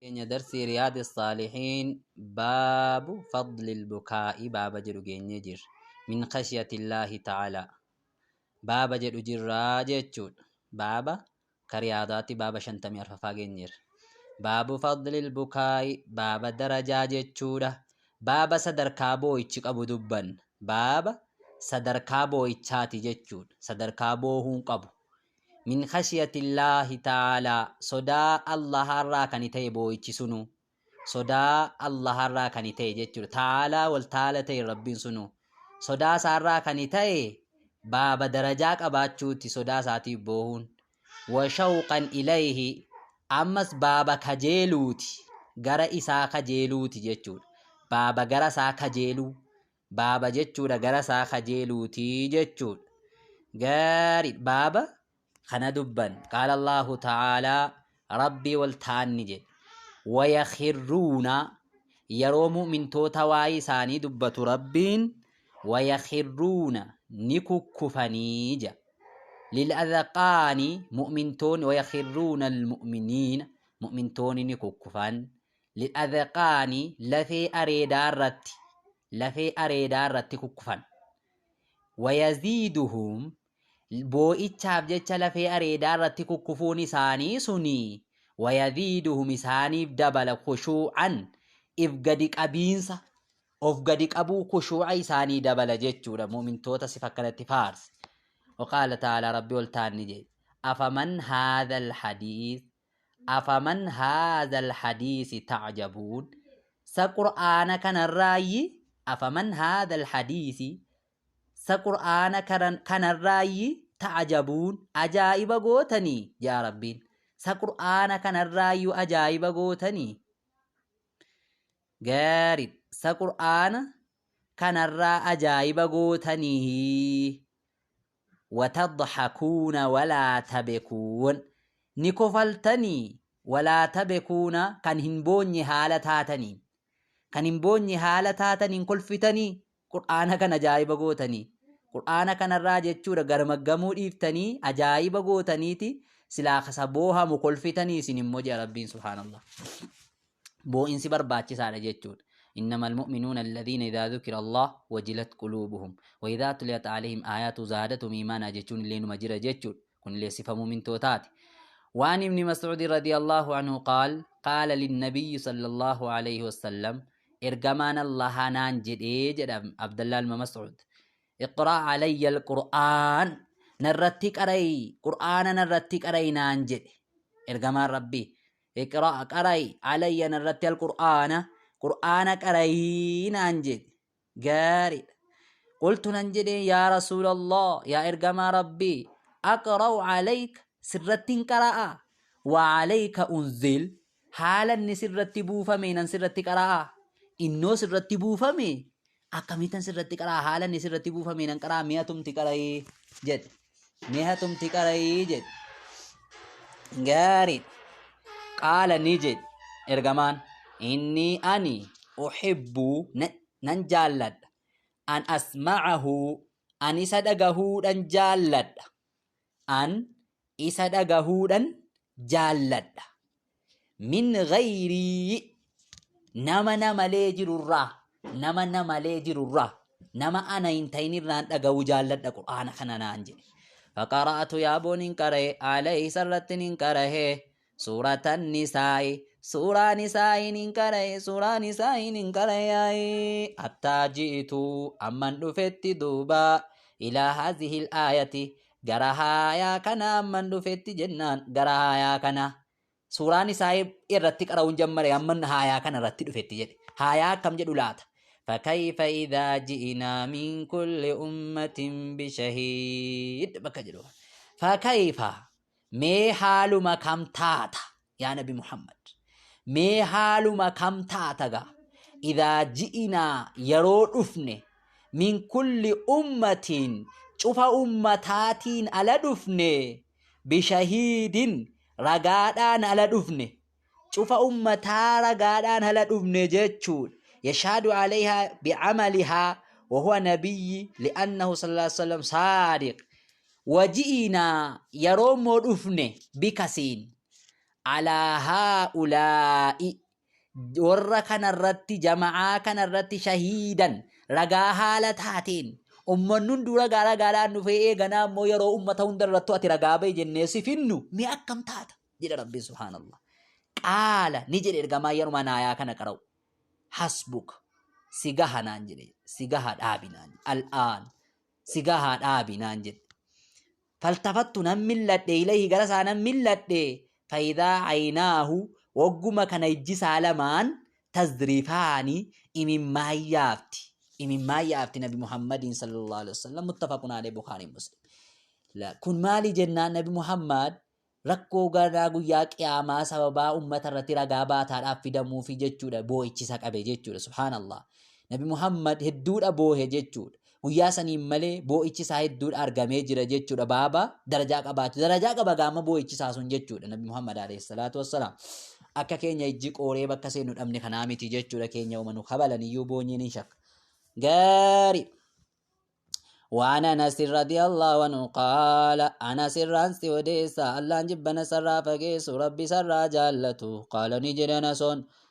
Keenya darsii Riyaadi Saalihiin baabu fadlil bukaa'i baaba jedhu geenyee jirra. Min khashyatillaahi ta'ala baaba jedhu jirraa jechuudha. Baaba ka riyaadaatti baaba 54ffaa geenyeerra. Baabu fadlil bukaa'i baaba darajaa jechuudha. Baaba sadarkaa boo'ichi qabu dubbanna. Baaba sadarkaa boo'ichaati jechuudha. Sadarkaa boohuun qabu. Min khashyatillaahi ta'aalaa sodaa Allahaarraa kani ta'e boo'ichi sunu. Sodaa Allahaarraa kani ta'e jechuudha. Ta'aalaa wal taala ta'e Rabbiin sunu. Sodaa isaarraa kani ta'e baaba darajaa qabaachuuti sodaa isaatiif boohuun. Wa shawqan ilayhi ammas baaba kajeeluuti. Gara isaa kajeeluuti jechuudha. Baaba gara isaa kajeeluu. Baaba jechuudha gara isaa kajeeluuti jechuudha. Gaarii baaba kana dubban. Qaala Allahu ta'aalaa Rabbii wal ta'anni jedhe. Wayakhirruuna yeroo mu'mintoota waa'ee isaanii dubbatu Rabbiin wayakhirruuna ni kukkufanii jedha. Lil'adhaqaani mu'mintoonni wayakhirruuna almu'miniina mu'mintoonni ni kukkufan. Lil'adhaqaani lafee areedaa irratti lafee areedaa irratti kukkufan. Wayaziiduhum boo'ichaaf jecha lafee areedaa irratti kukkufuun isaanii suni wayaziiduhum isaaniif dabala khushuu'an if gadi qabiinsa of gadi qabuu khushuu'a isaanii dabala jechuudha mu'mintoota sifa akkanatti faarse. Waqaala ta'aalaa Rabbi ol ta'an ni jedhe afaman haadhal hadiis Afaman haazal hadiisi ta'jabuun sa qur'aana kanarraayyi afaman haazal hadiisi sa qur'aana kanarraayyi ta'jabuun ajaa'iba gootanii jaa Rabbiin sa qur'aana kanarraayyuu ajaa'iba gootanii gaari sa qur'aana kanarraa ajaa'iba gootanii Watadhakuuna walaa tabekuun ni kofaltanii walaa tabekuuna kan hin boonye haala taataniin kan hin boonye haala taataniin kolfitanii qur'aana kan ajaa'iba gootanii qur'aana kanarraa jechuudha garmaggamuu dhiiftanii ajaa'iba gootaniiti silaa kasa boohamu kolfitanii isin immoo jedha rabbiin subhaanallah Boo'insi barbaachisaadha jechuudha. Innamal mu'minuuna alladhiina idhaa dhukira Allah wajilat quluubuhum wa idhaa tuliyat alayhim aayaatu zaadatum iimaanaa jechuun illee numa jira jechuudha. Kun illee sifa mu'mintootaati. وعن ابن مسعود رضي الله عنه قال قال للنبي صلى الله عليه وسلم إرجمان الله نان جدي جد عبد الله المسعود اقرأ علي القرآن نرتي قرأي قرآن نرتي قرأي نان جد إرجمان ربي Iqra' qara'i alayya narratti alqur'aana qur'aana qara'ii naan jedhe. Gaariidha. Qultu nan jedhe yaa rasuulallah yaa ergamaa rabbii aqra'u alayka sirrattiin qara'a wa alayka unzil haala inni sirratti buufame nan sirratti qara'a innoo sirratti buufame akkamittan sirratti qara'a haala inni sirratti buufame nan qara'a mi'a tumti qara'ii jedhe mi'a tumti qara'ii jedhe gaariidha qaala ni jedhe ergamaan inni ani uhibbu nan jaalladha an asma'ahu an isa dhagahuudhan jaalladha an isa dhagahuudhan jaalladha min ghayrii nama na malee jirurraa nama na malee jirurraa nama ana hin ta'inirraan dhaga'uu jaalladha qur'aana kana naan jedhe faqara'atu yaaboon hin qara'e alayhi sarratti hin qara'e suuratan nisaa'i suuraa nisaa'iin hin qara'e suuraa nisaa'iin hin qara'e hattaa ji'itu amman dhufetti duuba ilaa haazihil aayati gara haayaa kana amman dhufetti jennaan gara haayaa kana suuraan isaa irratti qara'uun jammare amman haayaa kana irratti dhufetti jedhe haayaa akkam jedhu laata fakayfa idhaa ji'inaa min kulli ummatin bishahiid bakka jedhu fakayfa mee haaluma kam taata yaa nabi Muhammad mee haaluma kam taata gaa idhaa ji'inaa yeroo dhufne min kulli ummatiin cufa ummataatiin ala dhufne bishahiidin ragaadhaan ala dhufne cufa ummataa ragaadhaan ala dhufne jechuudha yashaadu alayhaa bi'amalihaa wahuwa nabiyyi li'annahu sallallahu alaihi wasallam saadiq waji'inaa yeroo immoo dhufne bikasiin Alaa haa'ulaa'i warra kanarratti, jama'aa kanarratti, shahiidan ragaa haala taateen, ummanni hunduu ragaa ragaadhaan dhufee eeganaa immoo yeroo ummata hunda irrattu ati ragaa ba'i jennee si finnu mee akkam taata jedha Rabbiin, subhaanallah. Qaala ni jedhe ergamaa yeruma naayaa kana qara'u, hasbuka, si gaha naan jedhe, si gaha dhaabi naan jedhe, al'aan si gaha dhaabi naan jedhe. Faltafattu nan milladhe, ilayhi gara isaa nan milladhe, faayidaa aynaahu wagguma kana ijji isaa lamaan tazrifaani imimmaan yaafti, imimmaan yaafti Nabi Muhammadiin sallallahu alaihi wasallam. Muttafaqun alayhi, Bukhaarii Muslim. Kun maali jennaan, Nabi Muhammad rakkoo ganaa guyyaa qiyaamaa sababaa ummata irratti ragaa baataadhaaf fidamuufi jechuudha boo'ichisa qabe jechuudha. Subhaanallah, Nabi Muhammad hedduudha boohe jechuudha. Guyyaa saniin malee boo'ichi isaa hedduudha argamee jira jechuudha. Baaba darajaa qabaachuu darajaa qaba gaama boo'ichi isaa sun jechuudha. Nabi Muhammad alayhi salaatu wassalaam akka keenya ijji qooree bakka seenu dhabne kanaa miti jechuudha. Keenya uumanu kabalan iyyuu boonyiin hin shakka gaarii. وعن أنس رضي الله عنه قال، أنس الرانسي وديسا الله جبنا سرا فقيس ربي سرا جالته، قال نجد أنس: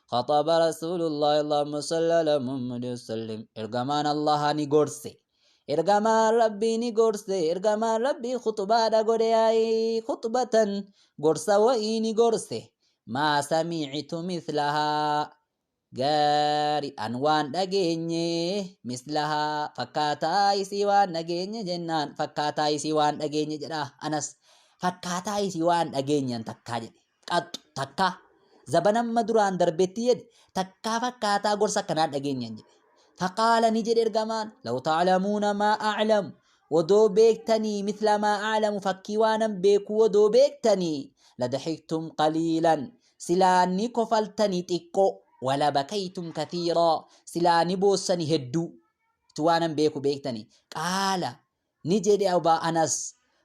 خطب رسول الله، اللهم صل على محمد وسلم، إرجمان الله نغورسي، إرجمان ربي نغورسي، إرجمان ربي خطبة غوري خطبة غورسا وإني غورسي ما سمعت مثلها gaarii an waan dhageenye, mislahaa fakkaataa isii waan dhageenye jennaan, fakkaataa isii waan dhageenye jedha Anas, fakkaataa isii waan dhageenye takkaa jedhe, qaxxu takkaa zabanamma duraan darbetti jedhe, takkaa fakkaataa gorsa akkanaan dhageenye jedhe. Faqaala ni jedhe ergamaan: law ta'lamuuna maa a'lamu, odoo beektanii, mithla maa a'lamu, fakkii waanan beekuu odoo beektanii, ladaxiktum qaliilan, silaa ni kofaltanii xiqqoo, wala bakaytum kathiiraa, silaa ni boossani hedduu tu waanan beeku beektanii. Qaala ni jedhe abaa Anas: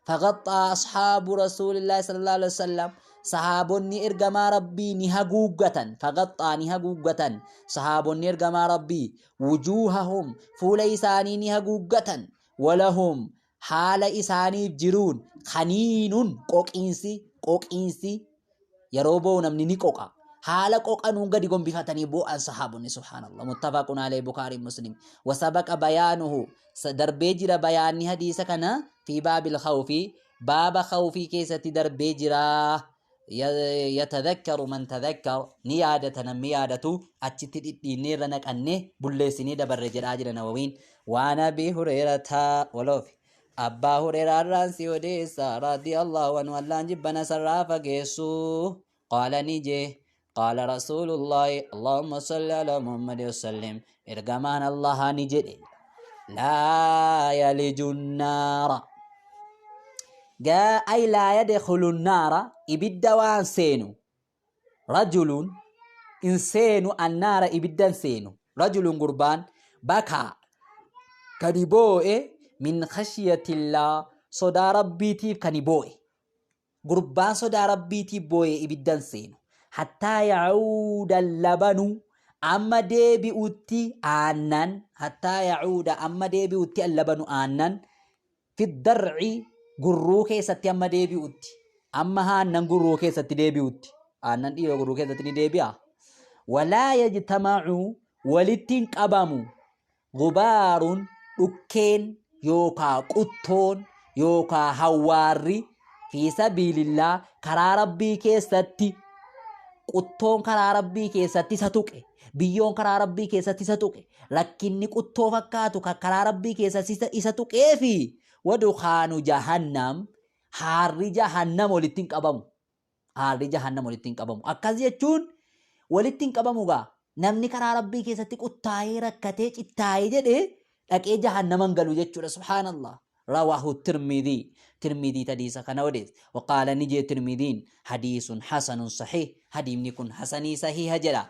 fagaxxaa asxaabu rasuulillaahi sallallahu alaihi wasallam, sahaabonni ergamaa Rabbii ni haguuggatan, fagaxxaa ni haguuggatan, sahaabonni ergamaa Rabbii wujuuhahum, fuula isaanii ni haguuggatan, walahum, haala isaaniif jiruun, kaniinun, qoqiinsi, qoqiinsi yeroo boo'u namni ni qoqa, haala qoqanuun gadi gombifatanii boo'an sahaabonni, subhaanallah. Muttafaqun alayhi, Bukaarii Muslim. Wasabaqa bayaanuhu, darbee jira bayaanni hadiisa kana, fi baabil khawfi, baaba khawfii keessatti darbee jira. Yatadhakkaru man tadhakkar, ni yaadata namni yaadatu, achitti dhidhiinnee irra naqannee bulleessinee dabarre jedhaa jira Nawawiin. Waan Abii Hureerataa waloofi Abbaa Hureeraarraan si odeessa, radiyallahu anhu, Allaan jibbana sarraa fageessu, qaala ni jee: qaala rasuulullaahi, allahumma salli ala Muhammadi wasallim, ergamaan Allahaa ni jedhe: laa yaliju naara gaa, ay laa yadkhulu naara, ibidda waan seenu, rajulun in seenu, annaara ibidda hin seenu, rajulun gurbaan, bakaa kani boo'e, min khashiyatillaa, sodaa Rabbiitiif kani boo'e, gurbaan sodaa Rabbiitiif boo'e ibidda hin seenu, hattaa yacuuda labanu, amma deebi'utti aannan, hattaa yacuuda, amma deebi'utti, allabanu aannan, fi darci, gurruu keessatti amma deebi'utti, amma aannan gurruu keessatti deebi'utti. Aannan dhiiroo gurruu keessatti ni deebi'a. Walaa yajtamacu, walitti hin qabamu, gubaarun, dhukkeen yookaa quttoon yookaa hawwaarri, fi sabiilillaa, karaa Rabbii keessatti, quttoon karaa Rabbii keessatti isa tuqe, biyyoon karaa Rabbii keessatti isa tuqe, rakkinni quttoo fakkaatu kan karaa Rabbii keessatti isa tuqee fi wadukaanu jahannam, haarri jahannam walitti hin qabamu. Haarri jahannam walitti hin qabamu. Akkas jechuun walitti hin qabamu gaa. Namni karaa Rabbii keessatti quttaa'ee rakkatee cittaa'ee jedhee dhaqee jahannama hin galu jechuudha. Subhaanallah. Rawaahu Tirmidii. Tirmidii hadiisa kana odeesse. Waqaala ni jee Tirmidiin: hadiisun hasanun sahiih. Hadiimni kun hasanii sahiiha jedha.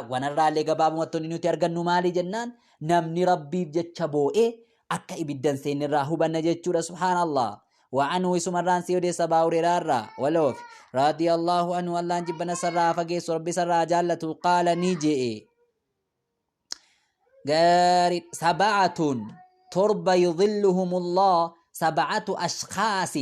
Wanarraallee gabaabumatti wanni nuti argannu maali jennaan, namni Rabbiif jecha boo'ee akka ibiddan seennirraa hubanna jechuudha, subhaanallah. وعنه isumarraan si odeessa Abaa Hureeraarraa waloof, رضي الله عنه, Allaan jibbana sarraa fageessu, Rabbi sarraa jaallatu, qaala ni je'e gaarii: سبعة, torba, يظلهم الله, سبعة أشخاص,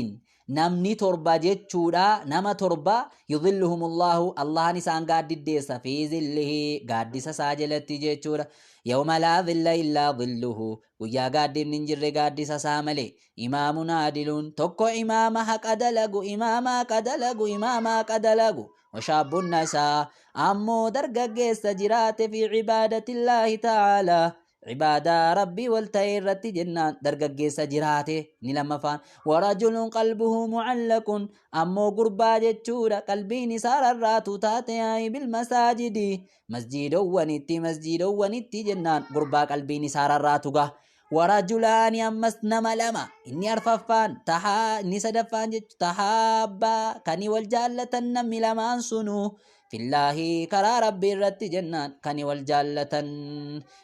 Namni torba jechuudha, nama torba, yudhilluhumullaahu, Allahan isaan gaaddiddeessa, fi zillihi, gaaddisa isaa jalatti jechuudha, yawma laa zilla illaa zilluhu, guyyaa gaaddifni hin jirre gaaddisa isaa malee. Imaamun aadiluun, tokko imaama haqa dalagu, imaama haqa dalagu, imaama haqa dalagu, washaabbun nashaa, ammoo dargaggeessa jiraate, fi cibaadatillahi ta'aalaa, cibaadaa Rabbii wal ta'e irratti jennaan dargaggeessa jiraate. Ni lammaffaan, warajulun qalbuhu mucallaqun, ammoo gurbaa jechuudha qalbiin isaa rarraatu taate, yaa'i bilmasaajidi, masjiidowwanitti, masjiidowwanitti jennaan gurbaa qalbiin isaa rarraatu ga. Warajulaani, ammas nama lama, inni arfaffaan tahaa, inni sadaffaan jechu, tahaabbaa, kani wal jaallatan namni lamaan sunu, fillaahi, karaa Rabbii irratti jennaan kani wal jaallatan,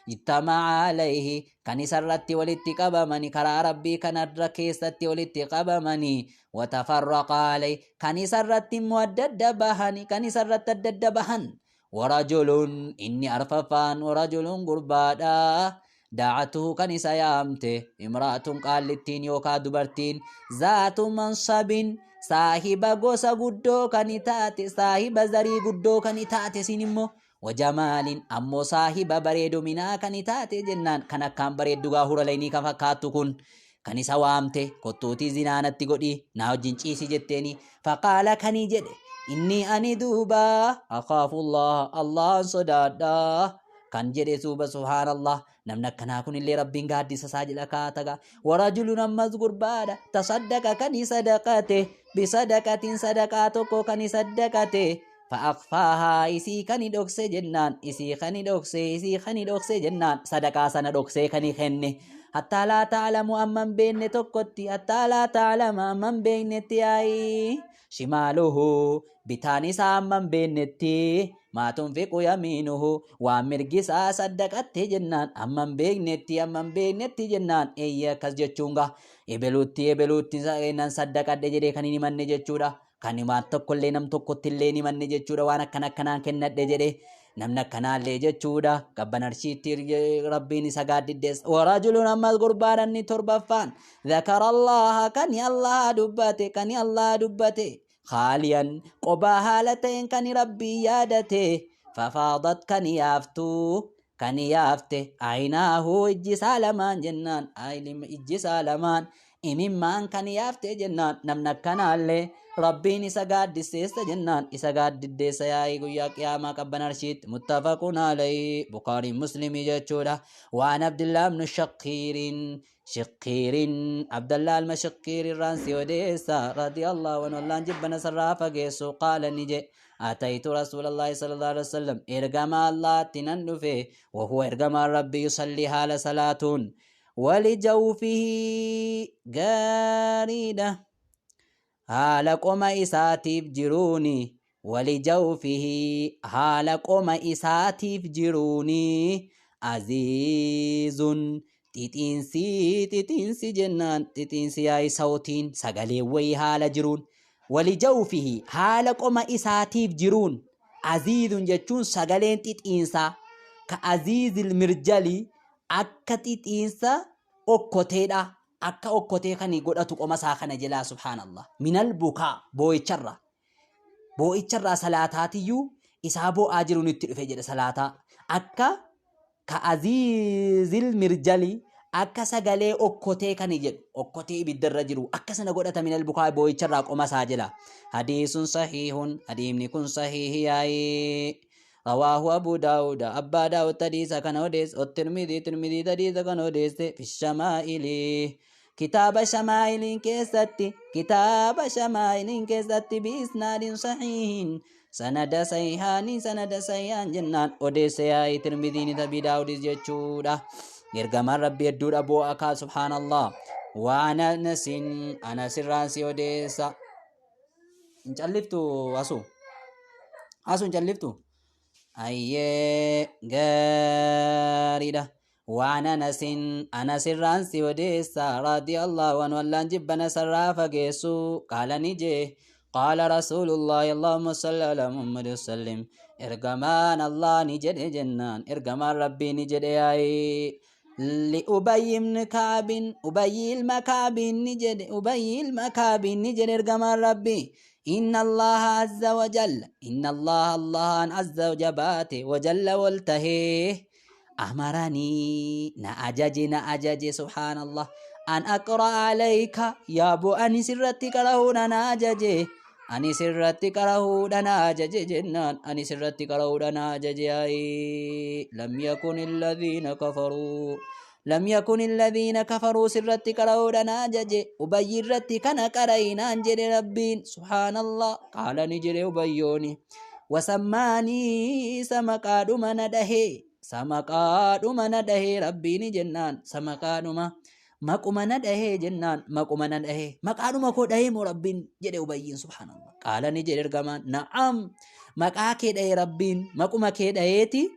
ijtamaca alayhi, kan isarratti walitti qabamani, karaa Rabbii kanarra keessatti walitti qabamani, watafarraqa alayhi, kan isarratti immoo adda adda bahani, kan isarratti adda adda bahan. Warajulun, inni arfaffaan, warajulun, gurbaadha, da'atuhu, kan isa yaamte, imra'atun, qaallittiin yookaa dubartiin, zaatu mansabin, saahiba gosa guddoo kan taate, saahiba zarii guddoo kan taate, sin immoo wajamaalin, ammoo saahiba bareeduminaa kan taate jennaan, kan akkaan bareeddu gaa, huralaynii kan fakkaattu kun kan isa waamte, kottuutii zinaanatti godhi, naa wajjin ciisi jetteeni. Faqaala, kanii jedhe, inni ani duuba akhaafullah, Allahan sodaadha kan jedhe. Suuba subhaanallah, namni akkanaa kunillee Rabbiin gaaddisa isaa jedha kaataga. Warajulun, ammas gurbaadha, tasaddaqa, kani sadaqate, bisadaqatin, sadaqaa tokko kani saddaqate, fa'aqfaahaa, isii kani dhokse jennaan, isii kani dhokse, isii kani dhokse jennaan, sadaqaa sana dhoksee kani kenne, hattaa laa ta'lamu, amman beekne tokkotti, hattaa laa ta'lama, amman beeknetti yaa'ii, shimaaluhu, bitaan isaa amman beeknetti, maa tunfiqu yamiinuhu, waan mirgi isaa saddaqatte jennaan, amman beeknetti, amman beeknetti jennaan. Eeyyee, akkas jechuun gaa ebeluutti ebeluutti nan saddaqadhe jedhee kan hin himanne jechuudha. Kan waan tokkollee nam tokkotti illee hin himanne jechuudha, waan akkana akkanaan kennadhe jedhe. Namni akkanaallee jechuudha qabban arshiitti Rabbiin isa gaaddiddeessa. Warajulun, ammas gurbaan inni torbaffaan, dhakara Allaha, kani Allaha dubbate, kani Allaha dubbate, khaaliyan, qobaa haala ta'een kani Rabbii yaadate, fafaadat, kani yaaftuu, kani yaafte, aynaahu, ijji isaa lamaan jennaan, ijji isaa lamaan imimmaan kan yaafte jennaan, namni akkanaallee Rabbiin isa gaaddisseessa jennaan, isa gaaddiddeessa yaa'ii guyyaa qiyaamaa qabban arshiitti. Muttafaqun alayhi, Bukaariin Muslimii jechuudha. Waan Abdillaa ibnu Shaqiiriin, Shiqiirin, Abdallaa alma Shiqiir irraan si odeessa, radiyallahu anhu, Allaan jibbana sarraa fageessu, qaala, ni je, ataytu rasuulallahi sallallahu alaihi wasallam, ergamaa Allaatti nan dhufe, wahuwa, ergamaan Rabbii, yusallii, haala salaatuun, walijawfihi, gaariidha, haala qoma isaatiif jiruuni, walijawfihi, haala qoma isaatiif jiruuni, aziizun, xixiinsi, xixiinsi jennaan, xixiinsi yaa'i sawtiin sagalee wayii haala jiruun, walijawfihi, haala qoma isaatiif jiruun, aziizun jechuun sagaleen xixiinsaa, ka aziizil mirjali, akka xixiinsa okkoteedha, akka okkotee kan godhatu qoma isaa kana jelaa. Subhaanallah, minal bukaa, boo'icharraa, boo'icharraa salaataatiyyuu isaa boo'aa jiru nutti dhufe jedhe. Salaataa akka ka aziizil mirjali, akka sagalee okkotee kan jedhu, okkotee ibiddarra jiru akka sana godhata, minal bukaa, boo'icharraa qoma isaa jela. Hadiisun sahiihun, hadiimni kun sahiihi yaa'ii. Rawaahu Abu Daawuda, Abbaa Daawud hadiisa kana odeesse, Tirmidii, Tirmidii hadiisa kana odeesse, fi shamaa'ilii, kitaaba shamaa'iliin keessatti, kitaaba shamaa'iliin keessatti, biisnaadin sahiihin, sanada sahihaanii, sanada sahihaan jennaan odeesse yaa'ii Tirmidiin, Abii Daawudis jechuudha. Ergamaan Rabbi hedduudha boo'a kaa, subhaanallah. Waan Anasin, Anasirraan si odeessa. Hin calliftu asu? Asu hin calliftu? Ayyee, gaariidha. Waan Anasin, Anasirraan si odeessa, radiyallahu anhu, Allaan jibbana sarraa fageessu, qaala, ni jee, qaala rasuulullahi, allahumma salli ala Muhammad wasallim, ergamaan Allah ni jedhe jennaan, ergamaan Rabbii ni jedhe yaa'ii. Li'ubayyi ibn Ka'abin, Ubayyi ilma Ka'abiin ni jedhe, Ubayyi ilma Ka'abiin ni jedhe ergamaan Rabbii. Inna Allaha azza wa jalla, inna Allaha Allahan azza jabaate, wa jalla wal tahee, amaranii na ajaje, na ajaje, subhaanallah, an aqra'a alayka, yaaboo ani sirratti qarahuudha na ajaje, ani sirratti qarahuudha na ajaje jennaan, ani sirratti qarahuudha na ajaje. Ayii lam yakun alladhiina kafaruu, lam yakun alladhiina kafaruu, sirratti qarahuudha na ajaje, Ubayyi irratti kana qara'inaan jedhe Rabbiin, subhaanallah. Qaala ni jedhe Ubayyooni, wasammaanii, isa maqaadhuma na dhahee, sa maqaadhuma na dhahee Rabbiini jennaan, sa maqaadhuma, maquma na dhahee jennaan, maquma na dhahee, maqaadhuma koo dhahee moo Rabbiin jedhe Ubayyiin, subhaanallah. Qaala ni jedhe ergamaan, na'am, maqaa kee dhahee Rabbiin, maquma kee dhaheeti.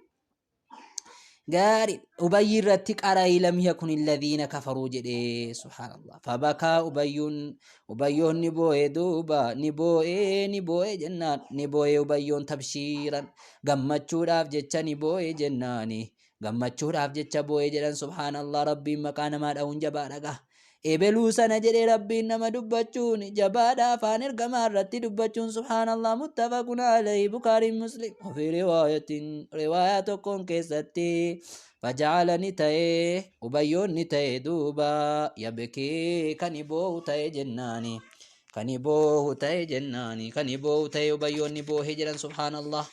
Gaari, Ubayyi irratti qara'ii lam yakun alladhiina kafaruu jedhe, subhaanallah. Fabakaa Ubayyuun, Ubayyoon ni boo'e duuba, ni boo'ee, ni boo'e jennaan, ni boo'e Ubayyoon tabshiiran, gammachuudhaaf jecha ni boo'e jennaani, gammachuudhaaf jecha boo'e jedhan, subhaanallah. Rabbiin maqaa namaa dha'uun jabaadha gaa. Ebeluu sana jedhee Rabbiin nama dubbachuun jabaadha, afaan ergamaa irratti dubbachuun, subhaanallah. Muttafaqun alayhi, Bukaariin Muslim. Ofii riwaayatin, riwaayaa tokkoon keessatti, faja'ala ni ta'e, Ubayyoon ni ta'e duuba, yabkii, kani boo'u ta'e jennaani, kani boo'u ta'e jennaani, kani boo'u ta'e, Ubayyoon ni boohe jedhan, subhaanallah.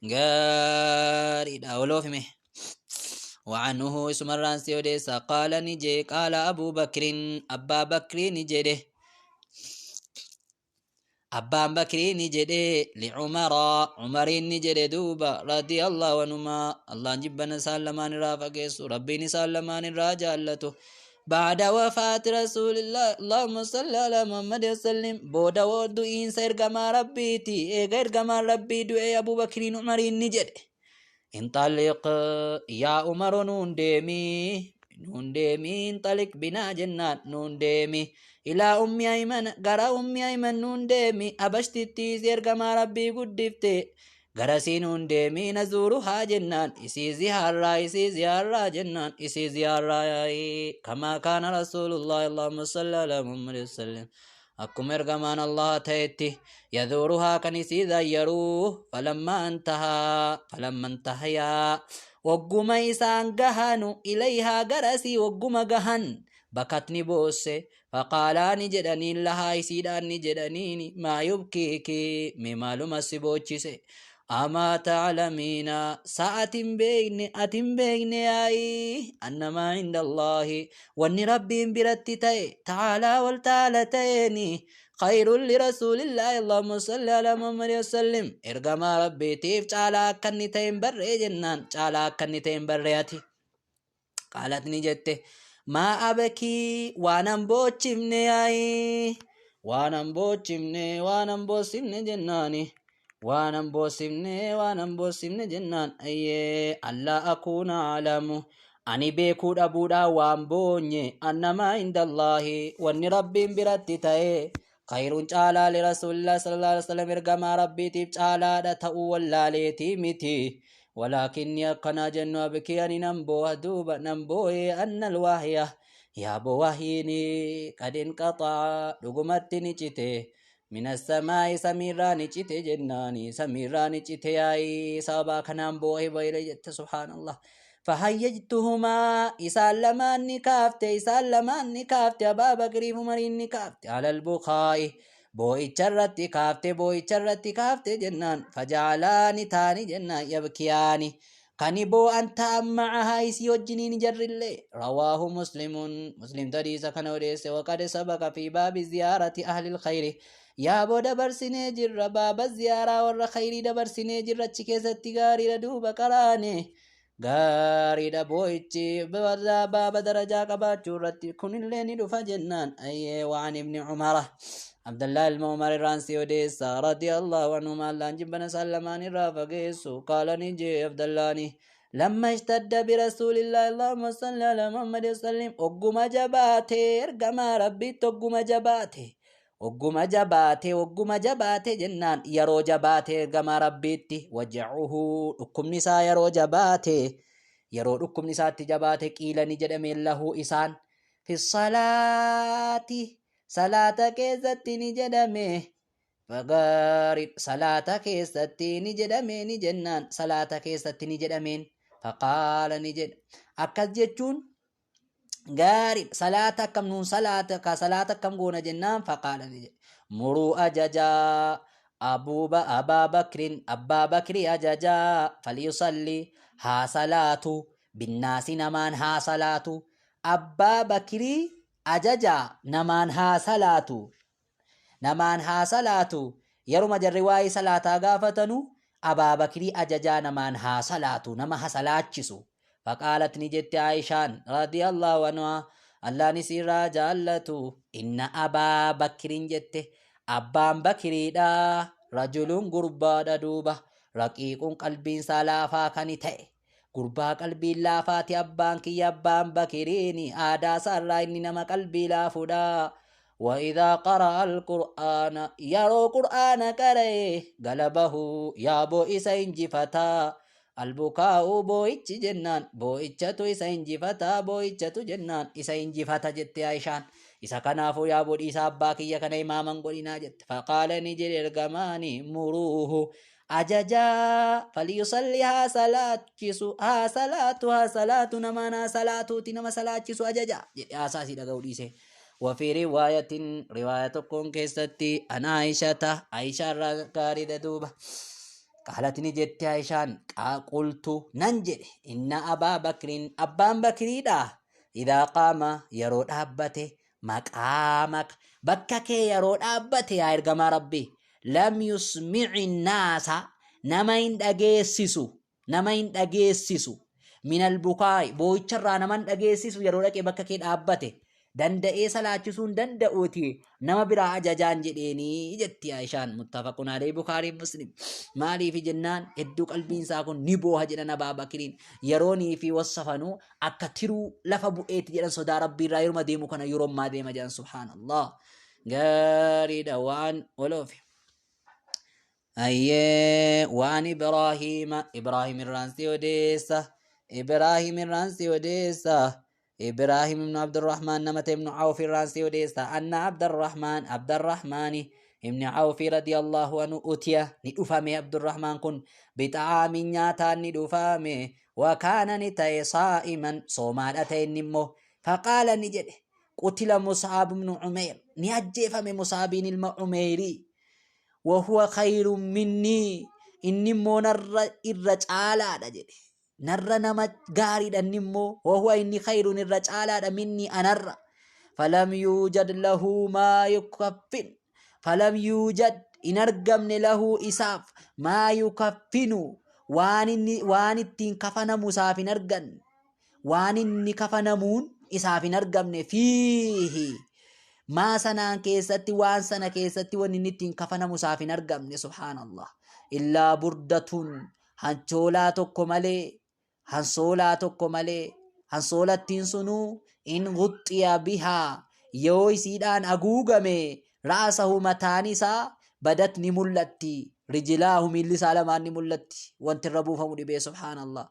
Gaariidha, oloofime. وعنه اسمران سيوديسا قال نجي قال أبو بكر، أبا بكر نجده، أبان بكر نجده، لعمر، عمر نجده دوبا، رضي الله عنهما، الله جبنا سلمان رافقس ربي سلمان راجالته، بعد وفاة رسول الله، اللهم صل على محمد وسلم، بودا ودو إنسا إرقما ربيتي، إيغا إرقما ربي دعي، أبو بكر عمر نجده، انطلق يا عمر، نون ديمي، نون ديمي، انطلق بنا جنات، نون ديمي، إلى أم أيمن، غرا أم أيمن نون ديمي، أبشتتي إرقما ربي قدفتي، garasii nuun deemii, nazuuruhaa jennaan, isii ziyaarraa, isii ziyaarraa jennaan, isii ziyaarraa, kamaa kaana rasuulullahi, allahumma salli ala Muhammad wasallim, akkuma ergamaan Allah ta'etti, yazuuruhaa, kan isii zayyaruu. Falammaa intahaa, falamma intahayaa, wagguma isaan gahanu, ilayhaa, garasii wagguma gahan, bakatni boosse. Faqaalaa ni jedhaniin, lahaa, isiidhaan ni jedhaniini, maa yubkiiki, mee maaluma si boochise? Amaa taclamiina, sa atin beekne, atin beekne yaa'ii, annamaa cinda Allaahi, wanni Rabbiin biratti ta'e, tacaalaa wal taala ta'eeni, khayrun lirasuulillaahi, allahumma salli alaa Muhammad wasallim, ergamaa Rabbiitiif caalaa akka inni ta'e hin barree jennaan, caalaa akka inni ta'e hin barree ati? Qaalat ni jette, maa abakii, waanan boochifne yaa'ii, waanan boochifne, waanan boossifne jennaani, waanan boossifne, waanan boossifne jennaan, ayyee, allaa akuuna alamu, ani beekuu dhabuudhaan waan boonye, annamaa indallaahi, wanni Rabbiin biratti ta'e, khayrun caalaa, lirasuulillah sallallahu alaihi wasallam, ergamaa Rabbiitiif caalaadha ta'uu wallaaleetii miti. Walaakinni akkanaa jennu, abkii, ani nan booha duuba, nan booyee, anna alwahya, yaabo wahyiini, qad inqaxa'a, dhugumatti ni cite, min assamaa'i, samiirraa ni cite jennaani, samiirraa ni cite yaa'ii, sababaa kanaan boohe bayre jette, subhaanallah. Fahayyajtuhumaa, isaan lamaan ni kaafte, isaan lamaan ni kaafte, Abaa Bakriif Umariin ni kaafte, alal bukaa'i, boo'icha irratti kaafte, boo'icha irratti kaafte jennaan, fajacalaani taani jennaan, yabkiyaani, kani boo'an ta'an, macahaa, isii wajjiniin jarrillee. Rawaahu Muslimun, Muslim hadiisa kana odeesse. Waqad sabaqa fi baabi ziyaarati ahli lkhayri, yaaboo dabarsinee jirra, baaba ziyaaraa warra khayrii dabarsinee jirra, achi keessatti gaariidha duuba qaraane, gaariidha. Boo'ichi baaba darajaa qabaachuu irratti kunillee ni dhufa jennaan. Ayyee, وعن ابن عمر، Abdallah ilma Umar irraan si odeessa، رضي الله عنهما، allaan jibbana isaan lamaan irraa fageessu، قال ni jee Abdallaani، لما اشتد برسول الله، اللهم صل على محمد وسلم، ogguma jabaate ergamaa Rabbiitti, ogguma jabaate, ogguma jabaate, ogguma jabaate jennaan, yeroo jabaate ergamaa Rabbiitti, وجعه, dhukkubni isaa yeroo jabaate. Yeroo dhukkubni isaatti jabaate qiila ni jedhame lahu isaan fi salaati salaata keessatti ni jedhame fagaari salaata keessatti ni jedhame ni jennaan salaata keessatti ni jedhameen faqaala ni jedhe akkas jechuun gaarii salaata akkam nuun salaata ka salaata akkam goona jennaan faqaala ni jedhe muruu ajajaa abuuba abaa bakrin abbaa bakrii ajajaa falyusalli haa salaatu binnaasi namaan haa salaatu abbaa bakrii ajajaa namaan haa salaatu namaan haa salaatu yeruma jarri waa'ee salaataa gaafatanu Abaa Bakrii ajajaa namaan haa salaatu nama ha salaachisu faqaalat ni jette Aishaan radiyallahu anhaa Allaan isiirraa jaallatu inna Abaa Bakrin jette abbaan Bakriidha rajulun gurbaadha duuba raqiiqun qalbiinsaa laafaa kani ta'e gurbaa qalbiin laafaati abbaan kiyya abbaan bakiriini aadaa isaarraa inni nama qalbii laafudha وإذا قرأ القرآن يرو قرآن قرأ غلبه يا بو إسا إنجفتا البكاء بوئتش جنان بوئتشتو إسا إنجفتا بوئتشتو جنان إسا إنجفتا جت عائشان إسا كنافو يا بو إسا أبا كيا كان إماما قولنا جت فقال نجر إرقماني مروه ajajaa falyusalli haa salaachisu haa salaatu haa salaatu namaan haa salaatuuti nama salaachisu ajaja jedhe haasaa isii dhaga'uu dhiise. Wafii riwaayatin riwaaya tokkoon keessatti an Aayishata Aayishaa irraa gaariidha duuba. Qaalat ni jette Aayishaan qultu nan jedhe inna abaa bakriin abbaan bakriidha idaa qaama yeroo dhaabbate maqaamaka bakka kee yeroo dhaabbate yaa ergamaa rabbii lam yusmici naasa nama hin dhageessisu nama hin dhageessisu minal bukaa'i boo'icharraa nama hin dhageessisu yeroo dhaqee bakka kee dhaabbate danda'ee salaachisuu hin danda'uuti nama biraa ajajaan jedheenii jetti Aishaan muttafaqun alayhi Bukaarii Muslim maaliif jennaan hedduu qalbiin isaa kun ni booha jedhan Abaa Bakiriin yeroonii fi wassafanuu akka tiruu lafa bu'eeti jedhan sodaa rabbii irraa yeruma deemu kana yeroo ammaa deema jedhan subhaanallah gaariidha waan oloofi ayyee waan ibraahiima ibraahim irraan si odeessa ibraahim irraan si odeessa ibraahim ibnu abdurrahmaan nama ta'e ibnu awf irraan si odeessa anna abdarrahmaan abdarrahmaani ibni awfi radiyallahu anhu utiya ni dhufame abdurrahmaan kun bixa'aamin nyaataan ni dhufame Wakaana ni ta'e saa'iman soomaadha ta'e inni immoo faqaala ni jedhe qutila Mus'ab ibnu Umeyr ni ajjeefame Mus'abiin ilma Umeyrii wahuwa khayrun minnii inni immoo narra irra caalaadha jedhe narra nama gaariidha inni immoo wahuwa inni khayrun irra caalaadha minnii anarra falam yuujad lahu maa yukaffin falam yuujad hin argamne lahu isaaf maa yukaffinu waan inni waan ittiin kafanamu isaaf hin arganne waan inni kafanamuun isaaf hin argamne fiihi maa sanaan keessatti waan sana keessatti wanni inni ittiin kafanamu isaaf hin argamne subhaanallah illaa burdatun hanchoolaa tokko malee hansoolaa tokko malee hansoolattiin sunuu in guxxiya bihaa yoo isiidhaan haguugame ra'asahu mataan isaa badat ni mul'atti rijilaahu miilli isaa lamaan ni mul'atti wanti irra buufamu dhibee subhaanallah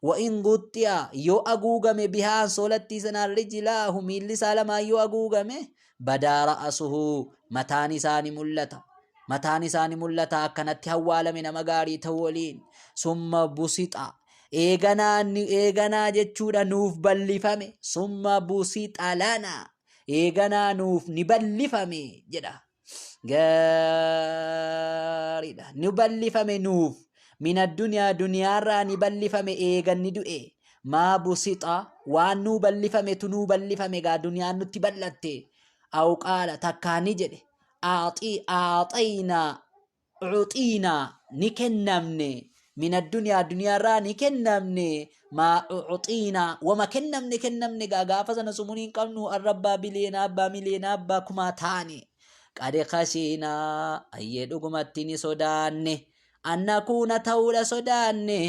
wa in guxxiya yoo haguugame bihaa hansoolattii sanaan rijilaahu miilli isaa lamaan yoo haguugame badaa ra'asuhu mataan isaa ni mul'ata mataan isaa ni mul'ata akkanatti hawwaalame nama gaarii ta'uu waliin summa busixa eeganaa eeganaa jechuudha nuuf ballifame summa busixa lana eeganaa nuuf ni ballifame jedha gaariidha ni ballifame nuuf min addunyaa duniyaarraa ni ballifame eeganni du'e maa busixa waan nuu ballifametu nuu ballifame gaa duniyaan nutti bal'atte aw qaala takkaa ni jedhe aaxii aaxaynaa ucuxiinaa ni kennamne min addunyaa duniyaarraa ni kennamne maa ucuxiinaa wama kennamne kennamne gaa gaafa sana sumunii hin qabnu arra abbaa biliyeenaa abbaa miliyeenaa abbaa kumaa taane qad khashiinaa ayyee dhugumatti ni sodaanne annakuuna ta'uudha sodaanne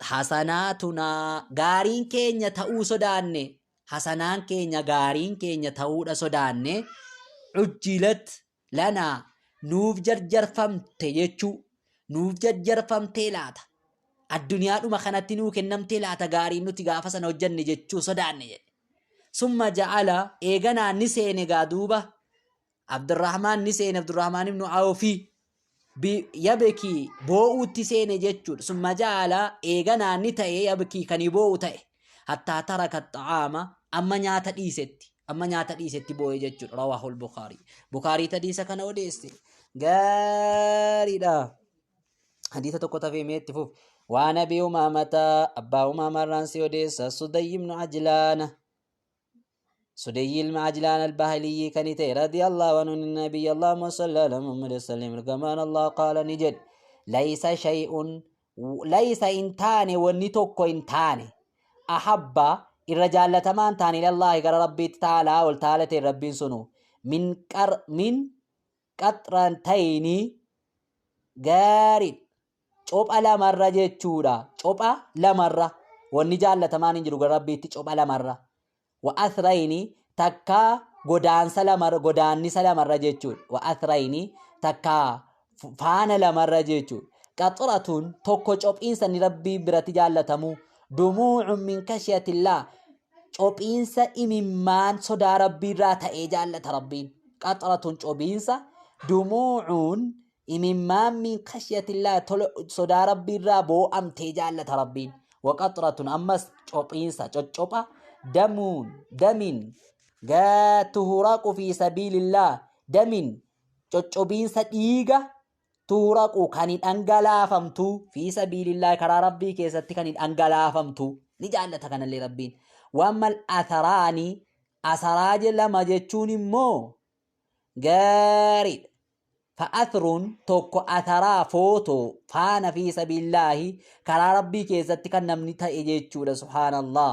hasanaatunaa gaariin keenya ta'uu sodaanne hasanaan keenya gaariin keenya ta'uudha sodaanne cujjilat lanaa nuuf jarjarfamte jechuu nuuf jarjarfamtee laata Addunyaadhuma kanatti nuu kennamtee laata gaariin nuti gaafa sana hojjanne jechuu sodaanne jedhe. Summa ja'ala eeganaa ni seene gaa duuba Abdurrahmaan ni seene Abdurrahmaan ibnu Awfi yabkii boo'uutti seene jechuudha. Summa ja'ala eeganaa ni ta'e yabkii kan boo'u ta'e. Hattaa taraka xa'aama amma nyaata dhiisetti amma nyaata dhiisetti boo'e jechuudha. Rawaahul Bukaarii. Bukaarii hadiisa kana odeesse. Gaariidha. Hadiisa tokko tafee mee itti fufi. Waan Abii Umaamata abbaa Umaamaa irraan si odeessa Sudayyi ibnu Ajlaana. Sudayyi ilma Ajlaan al-Bahiliyyii kan ta'e radiyallahu anhu nabiyyi Allahumma salli ala Muhammad sallim ergamaan Allah qaala ni jedhe laysa shay'un laysa hin taane wanni tokko hin taane ahabba irra jaallatamaan taane ilallaahi gara rabbiitti ta'alaa ol taala ta'e rabbiin sunu min qar min qaxrantayni gaarii copha lamarra jechuudha copha lamarra wanni jaallatamaan hin jiru gara rabbiitti copha lamarra wa athrayni takka godaansa lamarra godaannisa lamarra jechuudha wa athrayni takka faana lamarra jechuudha qaxratun tokko cophiinsa ni rabbii biratti jaallatamu dumuucun min kashiyatillah cophiinsa imimmaan sodaa rabbiirraa ta'ee jaallata rabbiin qaxratun cophiinsa dumuucun imimmaan min khashyatillaa tola sodaa rabbiirraa boo'amtee jaallata rabbiin waqaxratun ammas cophiinsa coccopha damuun damin tuhuraqu fi sabiilillah damin coccobiinsa dhiiga tuhuraqu kan hin dhangalaafamtu fi sabiilillah karaa rabbii keessatti kan hin dhangalaafamtu ni jaallata kanallee rabbiin wammal atharaani asaraa lama jechuun immoo gaariidha Fa'athrun tokko atharaa footoo faana fi sabiillaahi karaa rabbii keessatti kan namni ta'e jechuudha subhaanallah.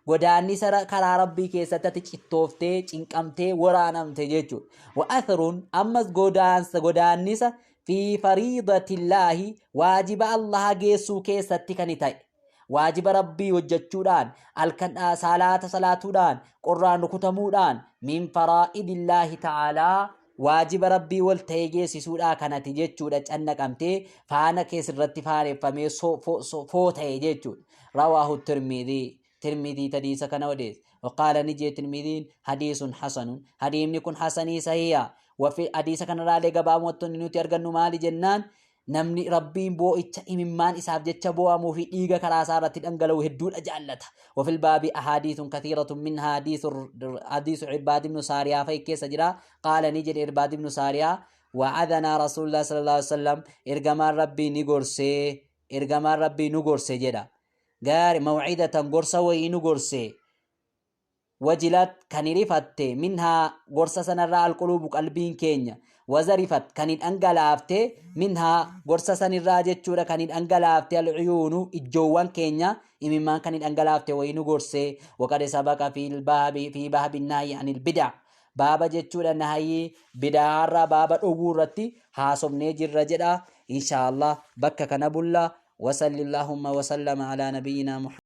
Godaannisa karaa rabbii keessatti ati cittooftee cinqamtee waraanamte jechuudha. Wa'athrun ammas godaansa godaannisa fi fariidatillaahi waajiba Allaha geessuu keessatti kan ta'e. Waajiba Rabbii hojjachuudhaan, halkan salaata salaatuudhaan, qorraan rukutamuudhaan, min faraa'idillaahi ta'aalaa waajiba Rabbii wal ta'ee geessisuudhaa kanati jechuudha cannaqamtee faana kee sirratti faaneffamee foo ta'e jechuudha. Rawaahu Tirmidii. Tirmidii hadiisa kana odeesse. Waqaala ni jee Tirmidiin hadiisun hasanun. Hadiimni kun hasanii sahiha. Wafi hadiisa kanarraalee gabaabumatti nuti argannu maali jennaan Namni Rabbiin boo'icha imimmaan isaaf jecha boo'amuu fi dhiiga karaa isaa irratti dhangala'u hedduudha jaallata. Wafil baabi ahaadiithun kathiiratun minhaa hadiisu Irbaad ibnu Saariyaa fa'i keessa jira. Qaala ni jedhe Irbaad ibnu Saariyaa wa'adhanaa Rasuulullah sallallahu alaihi wasallam ergamaan Rabbii ni gorsee ergamaan Rabbii nu gorse jedha. Gaari maw'idatan gorsa wayii nu gorse. Wajilat kan rifatte minhaa gorsa sanarraa alquluubu qalbiin keenya wazarifat kan dhangalaafte minhaa gorsa sanirraa jechuudha kan dhangalaafte alcuyuunu ijjoowwan keenya imimmaan kan dhangalaafte wayii nu gorse waqad sabaqa fi baabi fi baabi nahyi anil bid'a baaba jechuudha nahyi bidaarraa baaba dhowwuu irratti haasofnee jirra jedha inshaallah bakka kana bulla wasalli allahumma wasallama alaa nabiyyinaa muhammad.